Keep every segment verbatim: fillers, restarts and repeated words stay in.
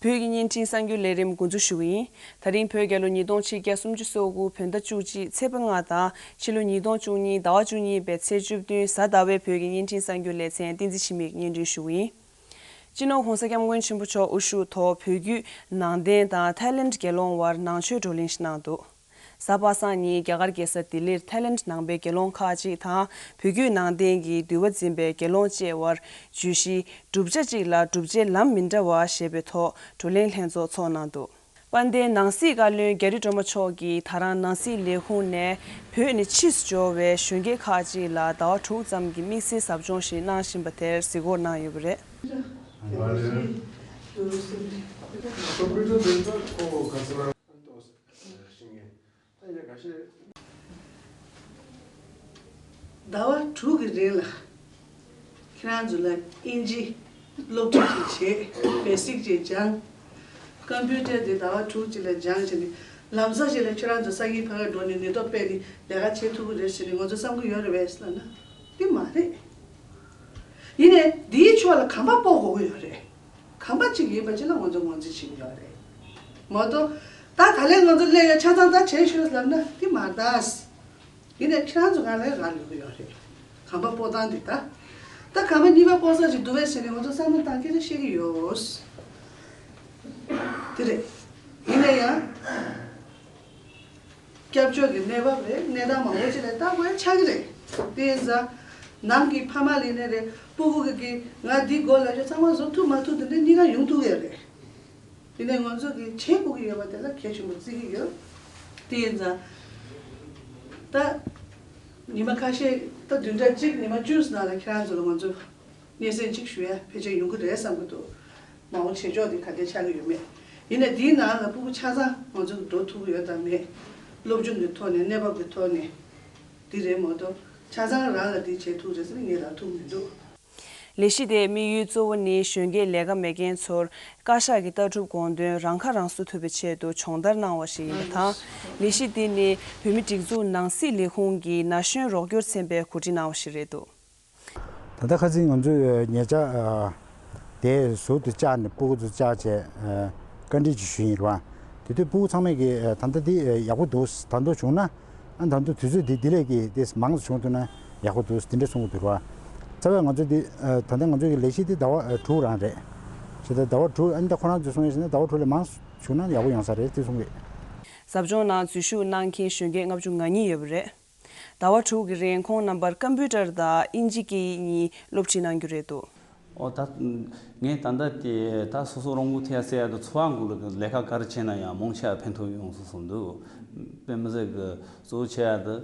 བོད་ཀྱི་བརྙན་འཕྲིན་གསར་འགྱུར་ལས་རིམ་འགོ་འཛུགས་ཞུ་གི་ཡིན། ད་རིང་བོད་རྒྱལ་ལོ་ཉིས་སྟོང་ཆིག་བརྒྱ་སུམ་ཅུ་སོ་དགུ་བོད་ཟླ་བཅུ་གཅིག་ཚེས་པ་ལྔ་དང་ཕྱི་ལོ་ཉིས་སྟོང་བཅུ་གཉིས་ཟླ་བ་བཅུ་གཉིས་པའི་ཚེས་བཅུ་བདུན་གཟའ་ཟླ་བའི་བོད་ཀྱི་བརྙན་འཕྲིན་གསར་འགྱུར་ལེ་ཚན་བསྟན་འཛིན་འཆི་མེད་ཀྱིས་སྙན་སྒྲོན་ཞུ་གི་ཡིན། སྤྱི་ནོར་༧གོང་ས་༧སྐྱབས་མགོན་ཆེན་པོ་མཆོག་དབུ་བཞུགས་ཐོག་བོད་བརྒྱུད་ནང་བསྟན་དང་ཐའི་ལེནྜ་དགེ་སློང་དབར་ནང་ཆོས་བགྲོ་གླེང་ཞིག་གནང་འདུག་གཟའ་པ་སངས་ཉིན་རྒྱ་གར་རྒྱལ་ས་ལྡི་ལིར་ཐའི་ལེནྜ་ནང་པའི་དགེ་སློང་ཁག་ཅིག་དང་བོད་བརྒྱུད་ནང་བསྟན་གྱི་འདུལ་བ་འཛིན་པའི་དགེ་སློང་བཅས་དབར་བརྗོད་གཞི་བསྒྲུབ་བྱ་གཅིག་ལ་བསྒྲུབ་བྱའི་ལམ་མི་འདྲ་བ་ཞེས་པའི་ཐོག་བགྲོ་གླེང་ལྷན་ཚོགས་ཚོགས་གནང་འདུག་དཔལ་ལྡན་ནང་སྲིད་བཀའ་བློན་རྒྱ་རི་སྒྲོལ་མ་མཆོག་གིས་ད་རང་ནང་སྲིད་ལས་ཁུངས་ནས་བོད་ནས་ཕྱིས་སུ་འབྱོར་བའི་གཞོན་སྐྱེས་ཁག་ཅིག་ལ་ཟླ་བ་དྲུག་ཙམ་གྱི་དམིགས་བསལ་ཟབ་སྦྱོང་ཞིག་གནང་བཞིན་པ་དེར་གཟིགས་སྐོར་གནང་ཡོད་པ་རེད། ཟླ་བ་དྲུག་གི་རིང་ལ་ཁྱེད་རང་ཚོ་ལ་ཨིན་ཇི་སློབ་ཁྲིད་ཅིག་བྱེད། བེ་སིག་ཅིག་སྦྱང་། ཀམ་པུ་ཊར་དེ་ཟླ་བ་དྲུག་ཅིག་ལ་སྦྱངས་བྱས་ནས་ལམ་སང་ཅིག་ལ་ཁྱེད་རང་ཚོ་སང་ཉིན་ཕ་གིར་འགྲོ་ནས་ནུས་སྟོབས་སྤེལ་ནས་ལས་ཀ་བྱེད་ཐུབ་ཀྱི་རེད་ཟེར་ནས་ང་ཚོ་བསམ་གྱི་ཡོད་རེད་པས་ལབ་ན་དེ་མ་རེད། ཡིན་ནའི་འདིའི་ཕྱོགས་ལ་གོམ་པ་སྤོ་དགོས་ཀྱི་ཡོད་རེད། གོམ་པ་གཅིག་ཡིན་པ་ཅིག་ལ་ང་ཚོ་ངོས་འཛིན་བྱེད་ཀྱི་ཡོད་རེད། མ་གཏོགས་ད་ད་ལན་ང་ཚོ་སླེབས་ཡ་ཆ་ཚང་ད་བྱས་ཤོག་ལབ་ན་དེ་མ་རེད། ཡིན་ནའི་ཁྱེད་རང་ཚོ་ང་ལ་རག་ལས་ཀྱི་ཡོད་རེད། གོམ་པ་སྤོ་སྟངས་འདི་ད། ད་གོམ་པ་གཉིས་པ་སྤོ་ས་ཅིག་འདུག་པས་ཟེར་ནས་ང་ཚོ་བསམ་བློ་བཏང་གི་རེད། ཤེས་ཀྱི་ཡོད། དེ་རེད། ཡིན་ན་ཡང་། སྐྱབས་བཅོལ་གྱི་གནས་བབ་རེད། གནས་སྟངས་མང་པོ་ཅིག་ལ་ལྟ་དགོས་ཆགས་ཀྱི་རེད། དེ་ཡིན་ཙང་། ནང་གི་ཕ་མ་ལ་ཡིན་ནའི་རེད། སྤུ་གུ་གི་གི་ང་འདི་དགོས་ལབ་ཡ་ཚང་མ་བཟོ་ཐུབ་མ་ཐུབ་དེ་འདྲ་གཉིས་ཀ་ཡོང་ཐུབ་ཀྱི་ཡོད་རེད། དེ་ནས་ང་ཚོ་གིས་བྱེད་དགོས་ཀྱི་ཡོད་པ་དེ་ལ་གལ་ཆེན་པོ་བརྩི་གི་ཡོད། དེ་ཡིན་ཙང་། ད། ཉི་མ་ཁ་ཤས་ད་བདུན་ཕྲག་གཅིག་ཉི་མ་བཅུ་ཙམ་ནང་ལ་ཁྱེད་རང་ཚོ་ལ་ང་ཚོ་སྙན་སེང་གཅིག་ཞུ་ཡ་ཕལ་ཆེར་ཡོང་གི་རེད་བསམ་གྱི་འདུག་མ་འོངས་བྱེད་ཕྱོགས་དེ་ག་འདྲ་ཆགས་ཀྱི་ཡོད་མེད། ཡིན་ནའི་དེའི་ནང་ལ་སྤུ་གུ་ཆ་ཚང་ང་ཚོ་གིས་འགྲོ་ཐུབ་ཀྱི་ཡོད་དམ་མེད། སློབ་སྦྱོང་གི་ཐོག་ནས་གནས་བབ་ཀྱི་ཐོག་ནས། དེ་རེད་མ་གཏོགས་ཆ་ཚང་རང་ལ་དེ་བྱེད་ཐུབ་རེད་ཟེར་ངས་ལབ་ཐུབ་མི་འདུག་ལས་གཞི་དེའི་དམིགས་ཡུལ་གཙོ་བོ་ནི་གཞོན་སྐྱེས་ལས་ཀ་མེད་མཁན་ཚོར་བཀའ་ཤག་གི་ལྟ་གྲུབ་དགོངས་དོན་རང་ཁ་རང་གསོ་ཐུབ་པའི་ཆེད་དུ་སྦྱོང་བརྡར་གནང་བ་ཞིག་ཡིན་པ་དང་། ལས་གཞི་འདི་ནི་བོད་མིའི་སྒྲིག་འཛུགས་ནང་སྲིད་ལས་ཁུངས་ཀྱི་ན་གཞོན་རོགས་སྐྱོར་ཚན་པས་གོ་སྒྲིག་གནང་བ་ཞིག་རེད་འདུག་ད་ལྟ་ཁ་སང་ང་ཚོས་ཉེ་ཆར་དེ་ཟུར་དུ་བཅར་ནས་སྤུ་གུ་ཚོ་བཅར་བྱས་བཀའ་འདྲི་ཅིག་ཞུས་ཡིན་རེད་བ། དེ་དུས་སྤུ་གུ་ཚང་མས་ཀྱིས་ད་ལྟ་འདི་ཡག་པོ་འདུག་ད་དུང་བྱུང་ན། ཨ་ད་དུང་དུས་ཚོད་འདི་འདི་ལས་ཀྱི་དེ་མང་དུ་བྱུང་ཐུབ་ན་ཡག་པོ་འདུག་འདི་འདྲ་གསུང་གི་འདུག་ར། རྩ་བའི་ང་ཚོ་འདི་ད་ལྟ་ང་ཚོ་གི་ལས་གཞི་འདི་ཟླ་བ་དྲུག་རང་རེད། བྱས་ཙང་ཟླ་བ་དྲུག་ཨ་ནི་ད་ཁོ་རང་ཚོས་གསུང་ཡས་ཟེར་ན་ཟླ་བ་དྲུག་ལས་མང་བྱུང་ན་ཡག་པོ་ཡོང་ས་རེད་དེ་གསུང་གི། ཟབ་སྦྱོང་ནང་འཛུལ་ཞུགས་གནང་མཁན་གཞོན་སྐྱེས་ལྔ་བཅུ་ང་གཉིས་ཡོད་པ་རེད། ཟླ་བ་དྲུག་གི་རིང་ཁོང་རྣམ་པར་ཀམ་པུ་ཊར་དང་དབྱིན་ཇི་སྐད་ཡིག་གཉིས་སློབ་ཁྲིད་གནང་རྒྱུ་རེད་འདུག་ཨོ་ད། ངས་ད་ལྟ་དེ་ད་སོ་སོ་རང་མགོ་ཐེ་ཡ་སེ་ཡ་དུ་འཚོ་བ་མགོ་ལ་ལས་ཀ་ག་རེ་བྱས་ན་ཡང་མང་ཆེ་བ་ཕན་ཐོགས་ཡོང་སོང་སོང་འདུག་དཔེ་མི་སྲིད་གི་གཙོ་བོ་ཆེ་ཡ་དུ་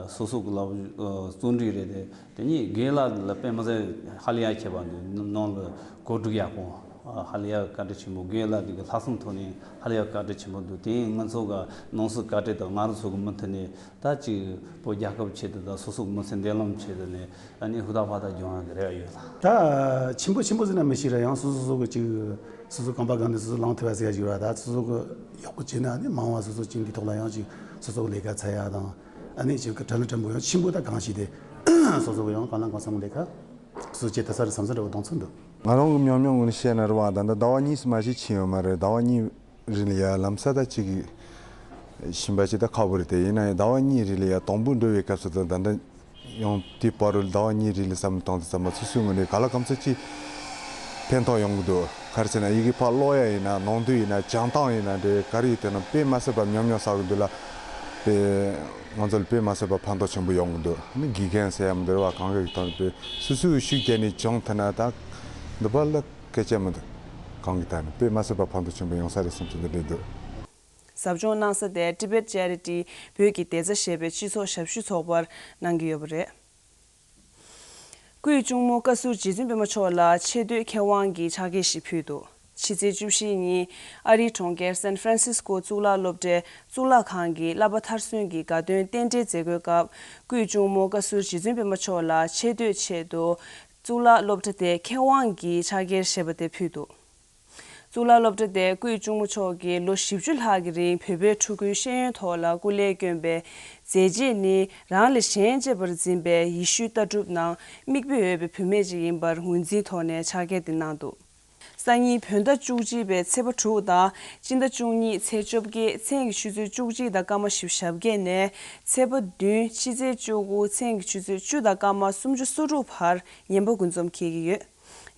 སོ་སོ་གི་ལབ་བརྩོན་འགྲུས་རེད་དེ། དེ་ནས་རྒན་ལགས་ལ་དཔེ་མི་སྲིད་ཧ་ལས་ཡ་མཁས་པ་འདུག་ནང་ལ་གོ་སྒྲིག་ཡག་པོ་ཧ་ལས་ཡ་བཀའ་དྲིན་ཆེན་པོ། རྒན་ལགས་འདི་གི་ལྷག་བསམ་ཐོག་ནས་ཧ་ལས་ཡ་བཀའ་དྲིན་ཆེན་པོ་འདུག་དེ་ང་ཚོ་ག་ནང་སྲིད་བཀའ་དྲིན་དང་ང་རང་ཚོ་གི་མུ་མཐུད་ནས། ད་ཅིག་བོད་རྒྱལ་ཁབ་ཆེད་དུ་དང་སོ་སོ་མི་ཚེ་འདེམས་ལམ་ཆེད་དུ་ནས་ཨ་ནི་ཧུར་ཐག་ཧུར་ཐག་སྦྱོང་ཡག་གི་རེ་བ་ཡོད་ལ། ད་ཆེན་པོ་ཆེན་པོ་ཟེར་ན་མི་ཤེས་ར། ཡང་སོ་སོ་སོ་གི་ཅིག་སོ་སོ་གོམ་པ་སྒང་ནས་སོ་སོ་ལངས་ཐུབ་པ་ཟེར་ཡ་ཞིག་ར། ད་སོ་སོ་གི་ཡག་པོ་བྱས་ན་ཨ་ནི་མང་བ་སོ་སོ་ཅིག་འདི་ཐོག་ལ་ཡང་ཅིག་སོ་སོ་གི་ལས་ཀ་འཚོལ་ཡ་དང་ཨ་ནི་ཅིག་གི་དྲ་ལམ་དྲ་འབུ་ཡང་ཆེན་པོ་ད་གང་ཞིག་དེ་སོ་སོ་གི་ཡང་གང་ལ་གང་འཚམ་ལས་ཀ་སོ་སོ་བྱེད་ཐུབ་ས་རེད་བསམ་ས་འདྲ་བོ་གདེང་ཚོད་འདུག་ང་རང་གི་མྱོང་མྱོང་ངོས་ནས་བཤད་ན་རེད་བ། ད་ལྟ་ཟླ་བ་གཉིས་སུ་མ་ཞིག་ཕྱིན་ཡོད་མ་རེད། ཟླ་བ་གཉིས་རིང་ལ་ཡ་ལམ་སང་ད་ཅིག་གིས་ཕྱིན་པ་ཅིག་ད་ཁག་པོ་རེད་དེ། ཡིན་ན་ཡང་ཟླ་བ་གཉིས་རིང་ལ་ཡ་དང་པོ་འགྲོ་བའི་སྐབས་སུ་དང་ད་ལྟ་ཡང་དེའི་བར་དུ་ཟླ་བ་གཉིས་རིང་ལ་བསམ་བློ་བཏང་དུས་ཙམ་པ་སོ་སོའི་ངོས་ནས་ག་ལ་གང་འཚམ་ཅིག་ཕན་ཐོགས་ཡོང་གི་འདུག་ག་རེ་ཟེར་ན་ཡི་གེ་ཕར་ཀློག་ཡ་ཡིན་ན་ནང་དོན་ཡིན་ན་སྦྱང་སྟངས་ཡིན་ན་འདྲ་ག་རེ་ཡོད་དེ་ན་དཔེ་མ་སྲིད་པ་ཉམས་མྱོང་བསགས་གི་འདུག་ལ། དཔེ་ང་ཚོ་ལ་དཔེ་མ་སྲིད་པ་ཕན་ཐོགས་ཆེན་པོ་ཡོང་གི་འདུག་ནི་དགེ་རྒན་ཟེར་ཡ་མི་འདུག་རེད་བ། གང་གི་ཐོག་ནས་དཔེ་སོ་སོའི་ཤུགས་བརྒྱབ་ནས་སྦྱོང་ཐུབ་ན་ད་འདི་པར་ལ། སྐད་ཆ་མི་འདུག་གང་གི་ཐད་ནས་དཔེ་མ་སྲིད་པ་ཕན་ཐོགས་ཆེན་པོ་ཡོང་ས་རེད་བསམ་གྱི་འདུག་ལས་འདུག་ཟབ་སྦྱོང་གནང་ས་དེ་Tibet Charity བོད་ཀྱི་བདེ་རྩ་ཞེས་པའི་སྤྱི་ཚོགས་ཞབས་ཞུའི་ཚོགས་པར་གནང་གི་ཡོད་པ་རེད། སྐུའི་གཅུང་མོ་བཀའ་ཟུར་རྗེ་བཙུན་པད་མ་མཆོག་ལ་ཆེ་བསྟོད་མཁས་དབང་གི་ཕྱག་འཁྱེར་ཞིག་ཕུལ་འདུག་ཕྱི་ཚེས་བཅུ་བཞི་ཉིན་ཨ་རིའི་གྲོང་ཁྱེར་San Francisco གཙུག་ལག་སློབ་གྲྭའི་གཙུག་ལག་ཁང་གི་བསླབ་པ་མཐར་སོན་གྱི་དགའ་སྟོན་རྟེན་འབྲེལ་མཛད་སྒོའི་སྐབས། སྐུའི་གཅུང་མོ་བཀའ་ཟུར་རྗེ་བཙུན་པད་མ་མཆོག་ལ་ཆེ་བསྟོད་ཆེད་དུ། གཙུག་ལག་སློབ་གྲྭ་དེ་མཁས་དབང་གི་ཕྱག་འཁྱེར་ཞེས་པ་དེ་ཕུལ་འདུག་གཙུག་ལག་སློབ་གྲྭ་དེ་སྐུའི་གཅུང་མོ་མཆོག་གིས་ལོ་བཞི་བཅུ་ལྷག་གི་རིང་བོད་པའི་ཕྲུ་གུའི་ཤེས་ཡོན་ཐོག་ལ་སྐུ་ལས་བསྐྱོན་པའི་མཛད་རྗེས་ནི་རང་ལས་གཞན་གཅེས་པར་འཛིན་པའི་ཡེ་ཤུའི་ལྟ་གྲུབ་ནང་མིག་དཔེ་ཡོད་པའི་བུད་མེད་ཅིག་ཡིན་པར་ངོས་འཛིན་ཐོག་ནས་ཕྱག་འཁྱེར་དེ་གནང་འདུག་སང་ཉིན་བོད་ཟླ་བཅུ་གཅིག་པའི་ཚེས་པ་དྲུག་དང་སྤྱི་ཟླ་བཅུ་གཉིས་ཚེས་བཅོ་བརྒྱད་མཚན་གྱི་ཆུ་ཚོད་བཅུ་གཅིག་དང་སྐར་མ་བཞི་བཅུ་ཞེ་བརྒྱད་ནས་ཚེས་པ་བདུན་ཕྱི་ཚེས་བཅུ་དགུ་མཚན་གྱི་ཆུ་ཚོད་བཅུ་དང་སྐར་མ་སུམ་ཅུ་སོ་དྲུག་བར་ངན་པ་དགུ་འཛོམས་འཁེལ་གྱི་ཡོད།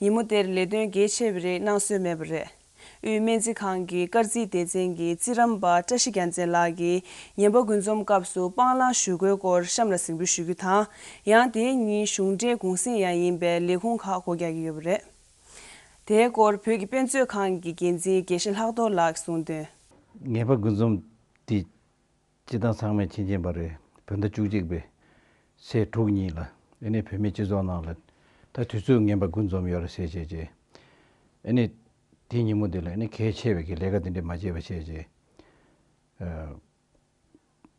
ཉིན་མོ་དེར་ལས་དོན་གལ་ཆེ་བའི་རིགས་གནང་སྲོལ་མེད་པ་རེད། དབུས་སྨན་རྩིས་ཁང་གི་སྐར་རྩིས་སྡེ་ཚན་གྱི་རྩིས་རམས་པ་བཀྲ་ཤིས་རྒྱལ་མཚན་ལགས་ཀྱིས་ངན་པ་དགུ་འཛོམས་སྐབས་སུ་སྤང་བླང་ཞུ་དགོས་སྐོར་གཤམ་ལ་གཟིགས་འབུལ་ཞུ་རྒྱུ་དང་། ཡང་དེའི་ཉིན་གཞུང་འབྲེལ་གུང་གསེང་ཡང་ཡིན་པའི་ལས་ཁུངས་ཁག་སྒོ་རྒྱག་གི་ཡོད་པ་རེད། དེའི་སྐོར་བོད་ཀྱི་དཔེ་མཛོད་ཁང་གི་འགན་འཛིན་དགེ་བཤེས་ལྷག་རྡོར་ལགས་གསུངས་དོན། ངན་པ་དགུ་འཛོམས་འདི་སྤྱིར་བཏང་ཚང་མས་མཁྱེན་མཁྱེན་པ་རེད། བོད་ཟླ་བཅུ་གཅིག་པའི་ཚེས་དྲུག་ཉིན་ལ་ཨ་ནི་བོད་མིའི་སྤྱི་ཚོགས་ནང་ལ་ད་དུས་ཚོད་ངན་པ་དགུ་འཛོམས་ཡོད་རེད་ཟེར་བྱས་རྗེས་ཨ་ནི་དེ་ཉིན་མོ་དེ་ལ་ཨ་ནི་གལ་ཆེ་བའི་གི་ལས་ཀ་དེ་འདྲ་མ་བྱས་པ་བྱས་རྗེས་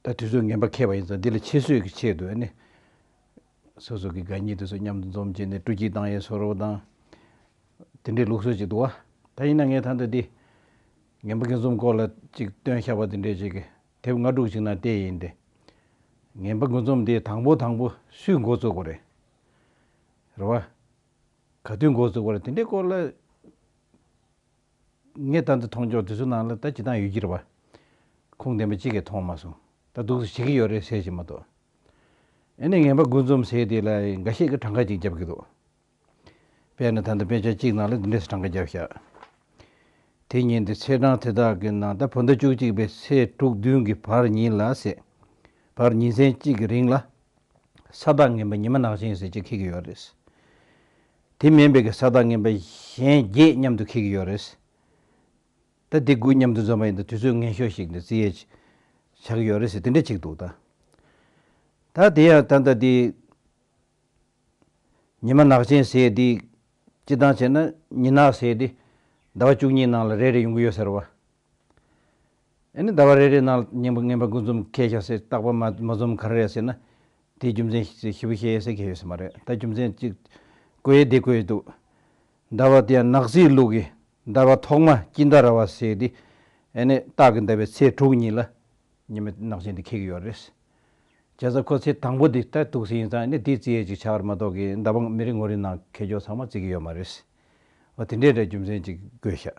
ད་དུས་ཚོད་ངན་པ་འཁེལ་བ་ཡིན་ཙང་འདི་ལ་ཆེད་བཟོས་ཀྱི་ཆེད་དུ་ཨ་ནི་སོ་སོ་གི་དགའ་ཉེ་དེ་ཚོ་མཉམ་དུ་འཛོམས་བྱས་ནས་སྤྲོ་སྐྱིད་བཏང་ཡས་བཟོ་འདྲ་དང་། དེ་འདྲའི་ལུགས་སྲོལ་ཅིག་འདུག་བ། ད་ཡིན་ན་ངས་ད་ལྟ་འདི་ངན་པ་དགུ་འཛོམས་སྐོར་ལ་ཅིག་བཏོན་བཞག་པ་དེ་འདྲའི་ཅིག་དེབ་ལྔ་དྲུག་ཅིག་ནང་བལྟས་ཡིན་ཏེ། ངན་པ་དགུ་འཛོམས་འདི་དང་པོ་དང་པོ་སུས་འགོ་བཙུགས་པ་རེད། རེད་བ། ག་དུས་འགོ་བཙུགས་པ་རེད་དེ་འདྲའི་སྐོར་ལ། ངས་ད་ལྟ་མཐོང་ཕྱོགས་དེ་ཚོའི་ནང་ལ་ད་ཇི་ལྟར་ཡོད་ཀྱི་རེད་བ། ཁུངས་ལྡན་པ་གཅིག་གིས་མཐོང་མ་སོང་། ད་འདུག་སེ་བྱེད་ཀྱི་ཡོད་རེད་ཟེར་གྱི་མ་གཏོགས། ཨ་ནི་ངན་པ་དགུ་འཛོམས་ཟེར་དེ་ལ་འགའ་ཤས་ཀྱིས་གྲངས་ཀ་ཅིག་རྒྱབ་ཀྱི་འདུག་དཔེར་ན་ད་ལྟ་དཔེ་ཆ་གཅིག་ནང་ལ་འདི་འདྲས་གྲངས་ཀ་རྒྱབ་བཞག་དེ་ཉིན་དེ་ཚེས་གྲངས་དེ་དག་གི་ནང་ད་བོད་ཟླ་བཅུ་གཅིག་པའི་ཚེས་དྲུག་བདུན་གྱི་བར་ཉིན་ལ་ཟེར། བར་ཉིན་མཚན་གཅིག་གི་རིང་ལ། ས་བདག་ངན་པ་ཉི་མ་ནག་ཅན་ཟེར་གཅིག་འཁེལ་གྱི་ཡོད་རེད། དེ་མིན་པའི་གི་ས་བདག་ངན་པ་གཞན་བརྒྱད་མཉམ་དུ་འཁེལ་གྱི་ཡོད་རེད། ད་དེ་དགུ་མཉམ་དུ་འཛོམས་པ་ཡིན་ན་དུས་ཚོད་ངན་ཤོས་ཤིག་ནས་བརྩི་ཡས་ཆགས་ཀྱི་ཡོད་རེད་ཟེར་དེ་འདྲ་གཅིག་འདུག་ད། ད་དེ་ཡང་ད་ལྟ་དེ། ཉི་མ་ནག་ཅན་ཟེར་དེ། སྤྱིར་བཏང་བྱས་ན་ཉི་ནག་ཟེར་དེ། ཟླ་བ་བཅུ་གཉིས་ནང་ལ་རེ་རེ་ཡོང་གི་ཡོད་ཟེར་བ། ཨ་ནི་ཟླ་བ་རེ་རེ་ནང་ལ་ངན་པ་ངན་པ་དགུ་འཛོམས་འཁེལ་ཤག་ཟེར་རྟག་པར་མ་མ་འཛོམས་ག་རེ་རེད་ཟེར་ན། དེའི་རྒྱུ་མཚན་ཞིབ་པོ་བཤད་ཡས་ཟེར་མཁན་ཡོད་ས་མ་རེད། ད་རྒྱུ་མཚན་གཅིག་བཀོད་ཡས་དེ་བཀོད་ཡས་འདུག་ཟླ་བ་དེ་ཡང་ནག་རྩིས་ལུགས་ཀྱི་ཟླ་བ་ཐོག་མ་དཀྱིལ་ཟླ་ར་བ་ཟེར་དེ། ཨ་ནི་སྟག་གི་ཟླ་བའི་ཚེས་དྲུག་ཉིན་ལ་ཉི་མ་ནག་ཅན་དེ་འཁེལ་གྱི་ཡོད་རེད། བྱས་ཙང་ཁོ་ཚེས་དང་པོ་དེ་ལྟར་འདུག་སེ་ཡིན་ཙང་ཨ་ནི་དེ་རྩིས་ཡས་ཅིག་ཆགས་རེད་མ་གཏོགས་ཀྱི་ཟླ་བ་མི་རེ་ངོ་རེ་ནང་འཁེལ་ཕྱོགས་ཚང་མ་རྩི་གི་ཡོད་མ་རེད། འོ་དེ་འདྲའི་རེད་རྒྱུ་མཚན་ཅིག་དགོས་ཤག་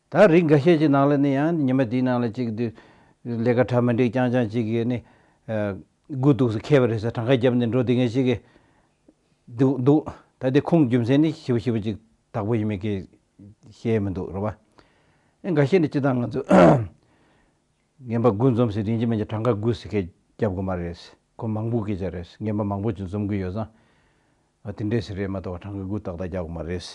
ད་རིགས་འགའ་ཤས་ཀྱི་ནང་ལ་ནི་ཡང་ཉི་མ་དེའི་ནང་ལ་ཅིག་དུ་ལས་ཀ་གྲ་མི་འགྲིག་རྐྱང་རྐྱང་ཅིག་གིས་ནི་དགུ་འདུག་སེ་འཁེལ་བ་རེད་ཟེར་གྲངས་ཀ་བརྒྱབ་ནས་འགྲོ་བསྡད་མཁན་ཞིག་གིས་འདུག་འདུག་ད་དེ་ཁུངས་རྒྱུ་མཚན་ནི་ཞིབ་པོ་ཞིབ་པོ་ཅིག་དག་པོ་ཡིན་མིན་གྱི་ཤེས་མི་འདུག་རེད་བ། ཨེ་འགའ་ཤས་ནི་སྤྱིར་བཏང་ང་ཚོ་ངན་པ་དགུ་འཛོམས་ཟེར་རིན་ཆེན་མན་ཆད་གྲངས་ཀ་དགུ་ཟེར་མཁན་རྒྱབ་དགོས་མ་རེད། ཁོ་མང་པོ་སྐད་ཆ་རེད། ངན་པ་མང་པོ་ཅིག་འཛོམས་ཀྱི་ཡོད་ཙང་། ཨ་དེ་འདྲས་ཟེར་རེད་མ་གཏོགས་གྲངས་ཀ་དགུ་ཏག་ཏག་རྒྱག་དགོས་མ་རེད།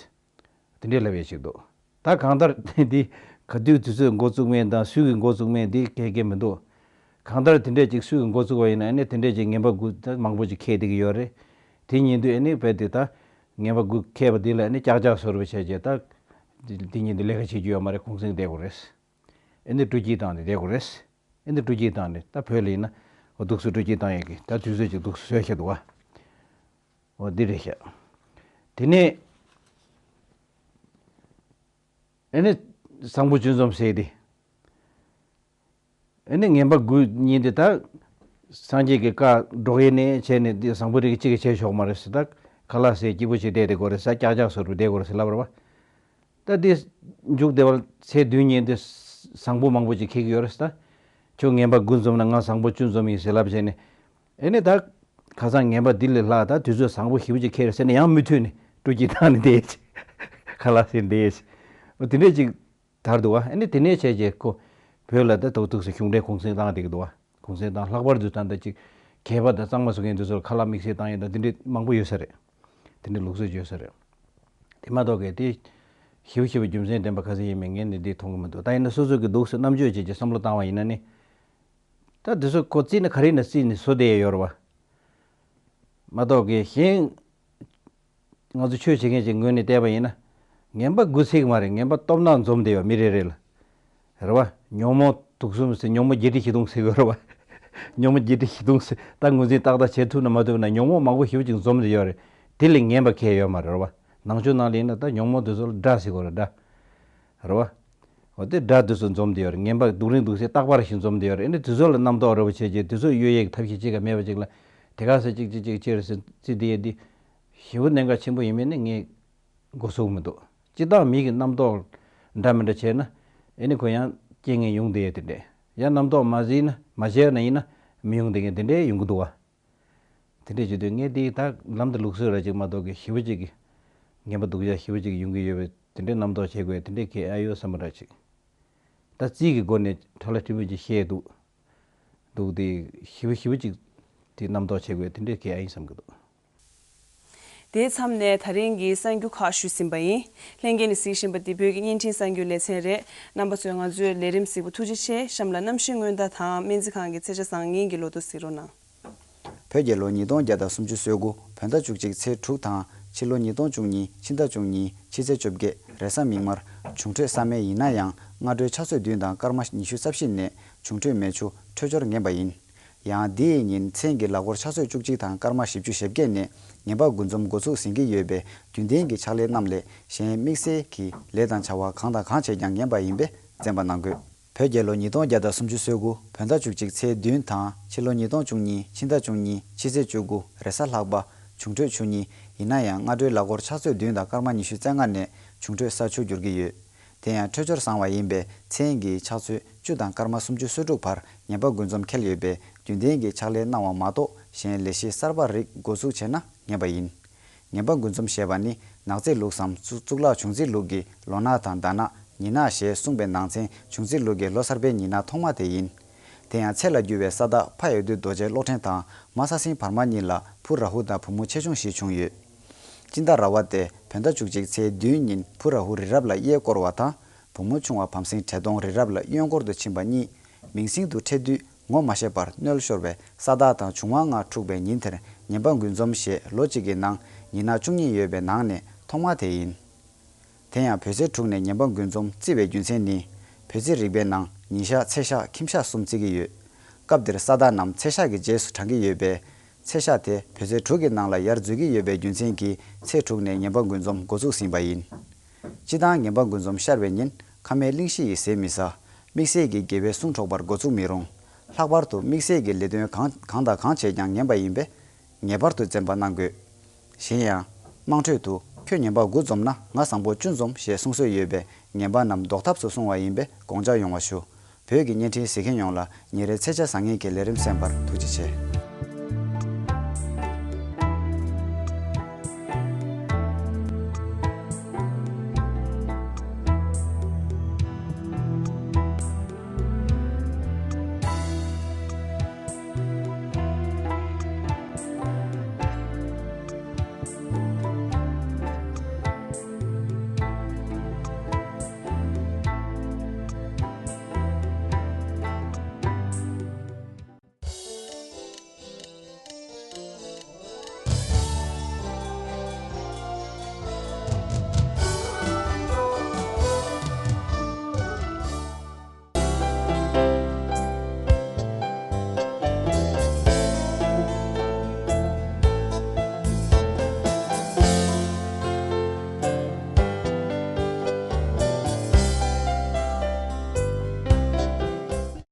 དེ་འདྲས་ལབ་ཡས་ཅིག་འདུག་ད་གང་ལྟར་འདི་ག་དུས་དུས་ཚོད་འགོ་བཙུགས་མིན་དང་སུས་ཀྱིས་འགོ་བཙུགས་མིན་འདི་གལ་གལ་མི་འདུག་གང་ལྟར་དེ་འདྲས་ཅིག་སུས་ཀྱིས་འགོ་བཙུགས་པ་ཡིན་ན་ཨ་ནི་དེ་འདྲས་ཅིག་ངན་པ་དགུ་ད་མང་པོ་ཅིག་འཁེལ་བསྡད་ཀྱི་ཡོད་རེད། དེ་ཉིན་དུས་ཨ་ནི་རྦད་དེ་ད་ངན་པ་དགུ་འཁེལ་བ་འདི་ལ་ཨ་ནི་ཀྱག་ཀྱག་བཟོ་འདྲ་བྱས་བྱས་ད་འདི་ཉིན་འདི་ལས་ཀ་བྱེད་རྒྱུ་ཡོད་མ་རེད། གུང་སེང་བསྡད་དགོས་རེད། ཨེ་འདི་སྤྲོ་སྐྱིད་བཏང་ནས་བསྡད་དགོས་རེད། ཨེ་འདི་སྤྲོ་སྐྱིད་བཏང་ནས་ད་བོད་ལ་ཡིན་ན་འོ་འདུག་སེ་སྤྲོ་སྐྱིད་བཏང་ཡས་ཀྱི་ད་དུས་ཚོད་ཅིག་འདུག་སེ་བཟོས་བཞག་འདུག་བ། འོ་འདི་རེད་ཤག་དེ་ནས་ཨེ་ནི་བཟང་པོ་སྤྱོད་འཛོམས་ཟེར་ཏེ། ཨེ་ནི་ངན་པ་དགུ་ཉིན་དེ་ད་སངས་རྒྱས་ཀྱི་བཀའ་སྒྲོག་ཡས་ནས་བྱས་ནས་འདི་བཟང་པོ་རིགས་གཅིག་གིས་བྱས་ཆོག་མ་རེད་ཟེར། ད་ཁ་ལག་ཟས་སྐྱིད་པོ་བྱས་བསྡད་བསྡད་དགོས་རེད་ཟེར། ཀྱག་ཀྱག་བཟོ་འདྲ་བསྡད་དགོས་རེད་ཟེར་ལབ་རེད་བ། ད་འདི་མཇུག་བསྡུ་བར་ཚེས་བདུན་ཉིན་དེ་བཟང་པོ་མང་པོ་ཅིག་འཁེལ་གྱི་ཡོད་རེད་ཟེར། ད་ཁྱོད་ངན་པ་དགུ་འཛོམས་ན་ང་བཟང་པོ་བཅུ་འཛོམས་ཡིན་ཟེར་ལབ་བྱས་ནས། ཨེ་ནས་ད་ཁ་སང་ངན་པ་འདི་ལས་ལྷག་ད་དུས་ཚོད་བཟང་པོ་ཞེ་པོ་ཅིག་འཁེལ་རེད་ཟེར་ནས་ཡང་མུ་མཐུད་ནས་སྤྲོ་སྐྱིད་བཏང་ནས་བསྡད་ཡས་ཅིག་ཁ་ལག་ཟས་བསྡད་ཡས་ཅིག་འོ་དེ་འདྲས་ཅིག་དར་འདུག་བ། ཨེ་ནས་དེ་ནས་བྱས་རྗེས་ཁོ་བོད་ལ་ད་ཏོག་ཏོག་ཙམ་གཞུང་འབྲེལ་གུང་སེང་བཏང་བསྡད་ཀྱི་འདུག་བ། གུང་སེང་བཏང་། ལྷག་པར་དུ་ད་ལྟ་ཅིག་གད་པ་དང་གཙང་མ་བཟོ་མཁན་དེ་ཚོར་ཁ་ལག་དམིགས་བསལ་བཏང་ཡས་དང་དེ་འདྲས་མང་པོ་ཡོད་ས་རེད། དེ་འདྲས་ལུགས་སྲོལ་ཡོད་ས་རེད། དེ་མ་གཏོགས་གལ་ཏེ་ཞེ་པོ་ཞེ་པོ་རྒྱུ་མཚན་ལྡན་པ་ག་ཚོད་ཡིན་མིན་ངས་ནི་འདི་མཐོང་གི་མི་འདུག་ད་ཡིན་ན་སོ་སོ་གི་འདུག་སེ་རྣམ་དཔྱོད་བྱས་ཀྱི་བསམ་བློ་བཏང་བ་ཡིན་ན་ནི། ད་འདི་ཚོ་ཁོ་རྩིས་ན་ག་རེ་ཡིན་ན་རྩིས་ནས་བཟོ་བསྡད་ཡ་ཡོད་རེད་བ། མ་གཏོགས་གི་གཞན་ང་ཚོ་ཆོས་བྱེད་མཁན་ཅིག་ངོས་ནས་བལྟས་པ་ཡིན་ན། ངན་པ་དགུ་ཚིག་མ་རེད། ངན་པ་སྟོབས་ན་འཛོམས་བསྡད་ཡོད་མི་རེ་རེ་ལ། རེད་བ། ཉོན་མོངས་དུག་གསུམ་ཟེར། ཉོན་མོངས་བརྒྱད་ཁྲི་བཞི་སྟོང་ཟེར་དགོས་རེད་བ། ཉོན་མོངས་བརྒྱད་ཁྲི་བཞི་སྟོང་ཟེར། ད་ངོས་འཛིན་ཏག་ཏག་བྱེད་ཐུབ་ན་མ་ཐུབ་ན་ཉོན་མོངས་མང་པོ་ཞེ་པོ་ཅིག་འཛོམས་བསྡད་ཡོད་རེད། དེ་ལས་ངན་པ་གང་ཡང་ཡོད་མ་རེད་བ། ནང་ཆོས་ནང་ལ་ཡིན་ན་ད་ཉོན་མོངས་དེ་ཚོ་ལ་དགྲ་ཟེར་དགོས་རེད། དགྲ། རེད་བ། འོ་དེ་དགྲ་དེ་ཚོ་འཛོམས་བསྡད་ཡོད་རེད། ངན་པ་སྡུག་རིང་སྡུག་ཚེ་རྟག་པར་ཞིག་འཛོམས་བསྡད་ཡོད་རེད། ཨ་ནི་དེ་ཚོ་ལ་རྣམ་རྟོག་རེ་བ་བྱས་རྗེས་དེ་ཚོ་གཡོལ་ཡས་ཀྱི་ཐབས་ཤེས་གཅིག་ཀྱང་མེད་པ་ཅིག་ལ་དེ་ག་ས་གཅིག་གཅིག་གཅིག་ཅིག་རེད་ཟེར་རྩིས་བསྡད་ཡས་འདི་ཞེ་པོ་གནད་འགག་ཆེན་པོ་ཡིན་མིན་ནི་ངས་མགོ་ཚོས་མི་འདུག་སྤྱིར་བཏང་མི་གི་རྣམ་རྟོག་འདྲ་མི་འདྲ་བྱས་ན། ཨེ་ནི་ཁོ་ཡང་རྐྱེན་ངན་ཡོང་བསྡད་ཡ་དེ་འདྲས། ཡང་རྣམ་རྟོག་མ་གཟིགས་ན་མ་བྱས་ན་ཡིན་ན་མི་ཡོང་བསྡད་མཁན་དེ་འདྲས་ཡོང་གི་འདུག་བ། དེ་འདྲས་བྱེད་དུས་ངས་དེ་ད་ལམ་དུ་ལུགས་སྲོལ་ར་ཅིག་མ་གཏོགས་གི་ཞེ་པོ་ཅིག་གི་ངན་པ་སྡུག་ཅག་ཞེ་པོ་ཅིག་ཡོང་གི་ཡོད་པས། དེ་འདྲས་རྣམ་རྟོག་བྱེད་དགོས་དེ་འདྲས་གལ་ཨ་ཡོད་བསམ་པ་ར་ཅིག་ད་རྩིས་ཀྱི་སྒོ་ནས་ཁྲ་ལ་ཁྲི་མོ་ཅིག་བཤད་འདུག་འདུག་དེ་ཞེ་པོ་ཞེ་པོ་ཅིག་དེ་རྣམ་རྟོག་བྱེད་དགོས་དེ་འདྲས་གལ་ཨ་ཡིན་བསམ་གི་འདུག་དེའི་མཚམས་ནས་ད་རིང་གི་གསར་འགྱུར་ཁག་ཞུས་ཟིན་པ་ཡིན། ལྷན་རྒྱས་ནས་གཟིགས་བཞིན་པ་འདི་བོད་ཀྱི་བརྙན་འཕྲིན་གསར་འགྱུར་ལེ་ཚན་རེད། རྣམ་པ་ཚོས་ང་ཚོའི་ལས་རིམ་གཟིགས་པ་ཐུགས་རྗེ་ཆེ། གཤམ་ལ་གནམ་གཤིས་སྔོན་བརྡ་དང་སྨན་རྩིས་ཁང་གི་ཚེས་ཆ་བཟང་ངན་གྱི་ལོ་ཐོ་གཟིགས་རོགས་གནང་། བོད་རྒྱལ་ལོ་ཉིས་སྟོང་བརྒྱ་དང་སུམ་ཅུ་སོ་དགུ་བོད་ཟླ་བཅུ་གཅིག་ཚེས་དྲུག་དང་ཕྱི་ལོ་ཉིས་སྟོང་བཅུ་གཉིས་ཕྱི་ཟླ་བཅུ་གཉིས་ཕྱི་ཚེས་བཅོ་བརྒྱད་རེས་གཟའ་མིག་དམར། བྱུང་འཕྲོད་གཟའ་སྨེ་ཡིན་ན་ཡང་སྔ་དྲོའི་ཕྱག་ཚོད་བདུན་དང་སྐར་མ་ཉི་ཤུ་རྩ་བཞི་ནས་བྱུང་འཕྲོད་མེ་ཆུ་འཕྲོད་སྦྱོར་ངན་པ་ཡིན། ཡང་འདི་ཡི་ཉིན་མཚན་གྱི་ལག་འཁོར་ཕྱག་ཚོད་བཅུ་གཅིག་དང་སྐར་མ་བཞི་བཅུ་ཞེ་བརྒྱད་ནས་ངན་པ་དགུ་འཛོམས་འགོ་ཚུགས་ཟིན་གྱི་ཡོད་པས། རྒྱུན་ལྡན་གྱི་ཕྱག་ལས་རྣམས་ལས་གཞན་དམིགས་བསལ་གྱི་ལས་དང་བྱ་བ་གང་དང་གང་བྱས་ཀྱང་ངན་པ་ཡིན་པས་འཛེམ་པ་གནང་དགོས། བོད་རྒྱལ་ལོ་ཉིས་སྟོང་བརྒྱ་དང་སུམ་ཅུ་སོ་དགུ་བོད་ཟླ་བཅུ་གཅིག་ཚེས་བདུན་དང་ཕྱི་ལོ་ཉིས་སྟོང་བཅུ་གཉིས་ཕྱི་ཟླ་བཅུ་གཉིས་ཕྱི་ཚེས་བཅུ་དགུ་རེས་གཟའ་ལྷག་པ། བྱུང་འཕྲོད་ཆུ་གཉིས། ཡིན་ན་ཡང་སྔ་དྲོའི་ལག་འཁོར་ཕྱག་ཚོད་བདུན་དང་སྐར་མ་ཉི་ཤུ་རྩ་ལྔ་ནས་བྱུང་འཕྲོད་ས་ཆུ་འགྱུར་གྱི་ཡོད། དེ་ཡང་འཕྲོད་སྦྱོར་བཟང་བ་ཡིན་པས་མཚན་གྱི་ཕྱག་ཚོད་བཅུ་དང་སྐར་མ་སུམ་ཅུ་སོ་དྲུག་བར་ངན་པ་དགུ་འཛོམས་འཁེལ་ཡོད་པས། རྒྱུན་ལྡན་གྱི་ཕྱག་ལས་གནང་བ་མ་གཏོགས་གཞན་ལས་གཞི་གསར་པ་རིགས་འགོ་འཛུགས་བྱས་ན་ངན་པ་ཡིན། ངན་པ་དགུ་འཛོམས་ཞེས་པ་ནི་ནག་རྩིས་ལུགས་སམ་གཙུག་གཙུག་ལག་བྱུང་རྩིས་ལུགས་ཀྱི་ལོ་ནག་དང་ཟླ་ནག་ཉི་ནག་ཞེས་གསུངས་པའི་ནང་ཚན་བྱུང་རྩིས་ལུགས་ཀྱི་ལོ་གསར་པའི་ཉི་ནག་ཐོག་མ་དེ་ཡིན། དེ་ཡང་ཚེས་ལ་རྒྱུ་བའི་ས་བདག་ཕ་ཡི་དུས་རྡོ་རྗེ་གློག་ཕྲེང་དང་མ་ས་སྲིན་བར་མ་གཉིས་ལ་བུ་ར་ཧུ་དང་བུ་མོ་ཆེ་ཆུང་བཞི་བྱུང་ཡོད། སྤྱི་ཟླ་ར་བ་སྟེ་བོད་ཟླ་བཅུ་གཅིག་ཚེས་བདུན་ཉིན་བུ་ར་ཧུ་རི་རབ་ལ་གཡས་སྐོར་བ་དང་། བུ་མོ་ཆུང་བ་བམ་སྲིན་བྲེ་གདོང་རི་རབ་ལ་གཡོན་སྐོར་དུ་ཕྱིན་པ་གཉིས་མིང་སྲིང་དུ་འཕྲད་དུས་ངོ་མ་ཤེས་པར་གནོད་ཤོར་བས། ས་བདག་དང་བྱུང་བ་ལྔ་འཁྲུགས་པའི་ཉིན་དེར་ངན་པ་དགུ་འཛོམས་ཞེས་ལོ་གཅིག་གི་ནང་ཉི་ནག་བཅུ་གཉིས་ཡོད་པའི་ནང་ནས་ཐོག་མ་དེ་ཡིན། དེ་ཡང་བོད་ཚེས་དྲུག་ནས་ངན་པ་དགུ་འཛོམས་བརྩི་བའི་རྒྱུ་མཚན་ནི། བོད་རྩིས་རིག་པའི་ནང་ཉིན་ཞག་ཚེས་ཞག་ཁྱིམ་ཞག་གསུམ་བརྩི་གི་ཡོད། སྐབས་འདིར་ས་བདག་རྣམས་ཚེས་ཞག་གི་རྗེས་སུ་འབྲང་གི་ཡོད་པས། ཚེས་ཞག་དེ་བོད་ཚེས་དྲུག་གི་ནང་ལ་ཡར་འཛུལ་གྱི་ཡོད་པའི་རྒྱུ་མཚན་གྱིས་ཚེས་དྲུག་ནས་ངན་པ་དགུ་འཛོམས་འགོ་ཚུགས་ཟིན་པ་ཡིན། སྤྱིར་བཏང་ངན་པ་དགུ་འཛོམས་ཤར་བའི་ཉིན་ཁ་མའི་གླིང་བཞི་ཡི་ཟས་མི་ཟ། དམིགས་བསལ་གྱི་དགེ་བའི་གསུང་སྒྲོག་པར་འགོ་ཚུགས་མི་རུང་། ལྷག་པར་དུ་དམིགས་བསལ་གྱི་ལས་དོན་གང་གང་དང་གང་བྱས་ཀྱང་ངན་པ་ཡིན་པས། ངེས་པར་དུ་འཛེམ་པ་གནང་དགོས། གཞན་ཡང་། དམངས་ཁྲོད་དུ་ཁྱོད་ངན་པ་དགུ་འཛོམས་ན་ང་བཟང་པོ་བཅུ་འཛོམས་ཞེས་གསུང་སྲོལ་ཡོད་པས། ངན་པ་རྣམས་ཟློག་ཐབས་སུ་སོང་བ་ཡིན་པས་དགོངས་འཇགས་ཡོང་བ་ཞུ། བོད་ཀྱི་བརྙན་འཕྲིན་གཟིགས་མཁན་ཡོངས་ལ་ཉིན་རེའི་ཚེས་ཆ་བཟང་ངན་གྱི་ལས་རིམ་གསན་པར་ཐུགས་རྗེ་ཆེ།